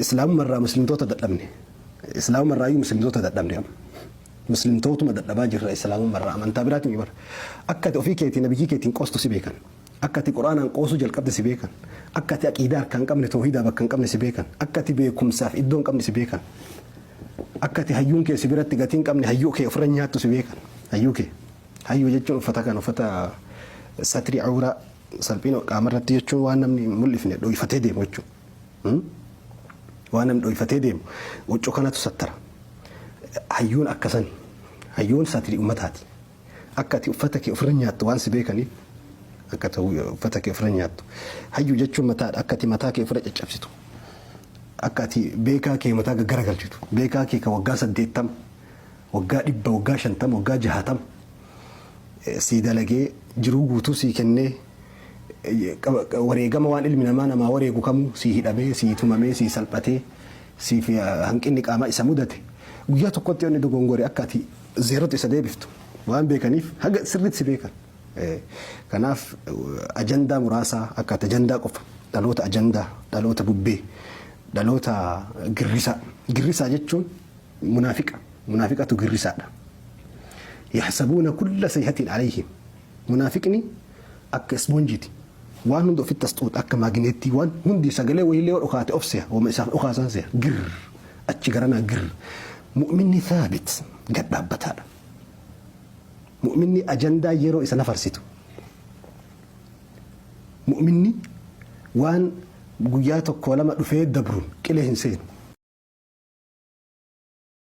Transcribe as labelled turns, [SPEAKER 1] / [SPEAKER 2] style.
[SPEAKER 1] Islaamuma irraa muslimtoota dadhabne. Islaamuma irraayyuu muslimtoota dadhabne amma. Muslimtootuma dadhabaa jirra islaamuma irraa amantaa biraatiin bara. Akka ati ofii keetii nabiyyii keetiin qoostu si beekan. Akka ati Qur'aanaan qoosuu jalqabde si beekan. Akka ati aqiidaa harkaa hin qabne toohidaa bakka hin qabne si beekan. Akka ati beekumsaaf iddoo hin qabne si beekan. Akka ati hayyuun kee si biratti gatii hin qabne hayyuu kee ofirra nyaattu si beekan. Hayyuu kee. Hayyuu jechuun uffata kan uffata satrii awraa salphina qaamarratti jechuun waan namni hin mul'ifne dhoyfatee deemu jechuudha. Waan namni dhoyfatee deemu huccuu kanatu sattara. Hayyuun akkasani. Hayyuun satrii ummataati. Akka ati uffata kee ofirra nyaattu waan si beekaniif akka ati uffata kee ofirra nyaattu. Hayyuu jechuun mataadha. Akka ati mataa kee ofirra caccabsitu. Akka ati beekaa kee mataa gaggaragalchitu. Beekaa kee kan waggaa 80, waggaa 100, waggaa 50, waggaa 60 sii dalagee jiruu guutuu sii kennee wareegama waan ilmi namaa namaa wareegu kamuu sii hidhamee, sii tumamee, sii salphatee, siif hanqinni qaamaa isa mudate guyyaa tokkotti yoo inni dogongore akka ati zeerotti isa deebiftu waan beekaniif haga sirriitti si beekan. Kanaaf ajandaa muraasaa akka ati ajandaa qofa dhaloota ajandaa dhaloota bubbee dhaloota girrisaa girrisaa jechuun munaafiqa munaafiqatu girrisaadha. Yaxsabuuna kulla sayhatin alayhim munaafiqni akka ispoonjiiti. Waan hunda ofitti as xuuxa akka maagneettii waan hundi sagalee wayiillee yoo dhokaate of seha wama isaaf dhokaasan seha girr achi garanaa girr mu'minni thaabit gad dhaabbataadha. Mu'minni ajandaa yeroo isa nafarsitu. Mu'minni waan guyyaa tokko lama dhufee dabruun qilee hin seenu.